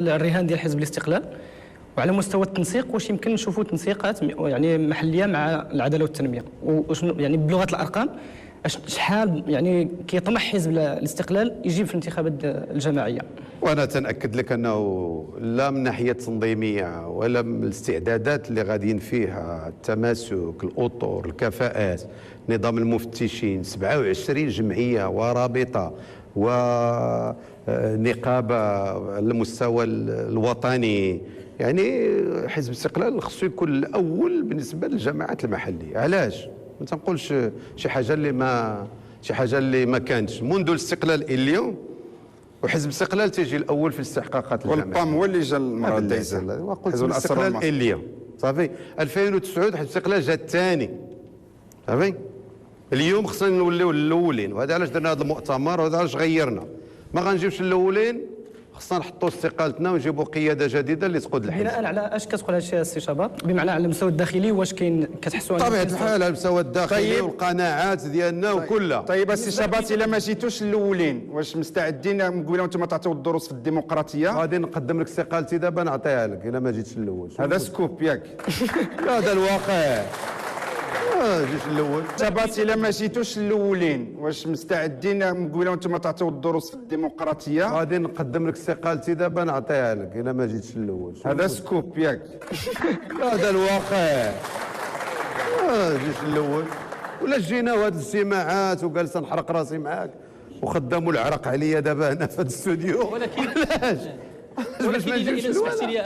الرهان ديال حزب الاستقلال؟ وعلى مستوى التنسيق، واش يمكن نشوفوا تنسيقات يعني محليه مع العدالة والتنميه؟ وشنو يعني بلغه الارقام، شحال يعني كيطمح حزب الاستقلال يجيب في الانتخابات الجماعيه؟ وانا تنأكد لك انه لا من الناحية التنظيمية ولا من الاستعدادات اللي غاديين فيها، التماسك، الاطر، الكفاءات، نظام المفتشين، 27 جمعية ورابطه ونقابة على المستوى الوطني. يعني حزب الاستقلال خصو يكون الاول بالنسبة للجماعات المحلية. علاش؟ ما تنقولش شي حاجة اللي ما كانتش منذ الاستقلال الى اليوم، وحزب الاستقلال تيجي الاول في الاستحقاقات الجماعيه. والبام هو اللي جا المرة الدايزه. وقلت الاستقلال الى اليوم، صافي. 2009 حزب الاستقلال جا الثاني، صافي. اليوم خصنا نوليو الاولين، وهذا علاش درنا هذا المؤتمر، وهذا علاش غيرنا. ما غنجيوش الاولين، خصنا نحطوا استقالتنا ونجيبوا قيادة جديدة اللي تقود الحزب. بناء على اش كتقول هادشي السي شباط؟ بمعنى على المستوى الداخلي، واش كاين كتحسوا؟ طبيعة الحال على المستوى الداخلي. والقناعات ديالنا وكلها. طيب السي شباط، الا ما جيتوش الاولين، واش مستعدين؟ قبيلة وانتم تعطيو الدروس في الديمقراطيه. غادي نقدم لك استقالتي دابا، نعطيها لك الا ما جيتش الاول. هذا scoop ياك؟ هذا الواقع، جيت الاول. شباط، الا ما جيتوش الاولين، واش مستعدين؟ قبيلة وانتم تعطيو الدروس في الديمقراطيه. غادي نقدم لك استقالتي دابا، نعطيها لك الا ما جيتش الاول. هذا scoop ياك؟ هذا الواقع، جيت الاول. ولا جينا وهاد الاجتماعات وجالس نحرق راسي معاك وخداموا العرق عليا دابا هنا في هذا الاستوديو. ولكن علاش؟ ولكن الا سمحتي لي.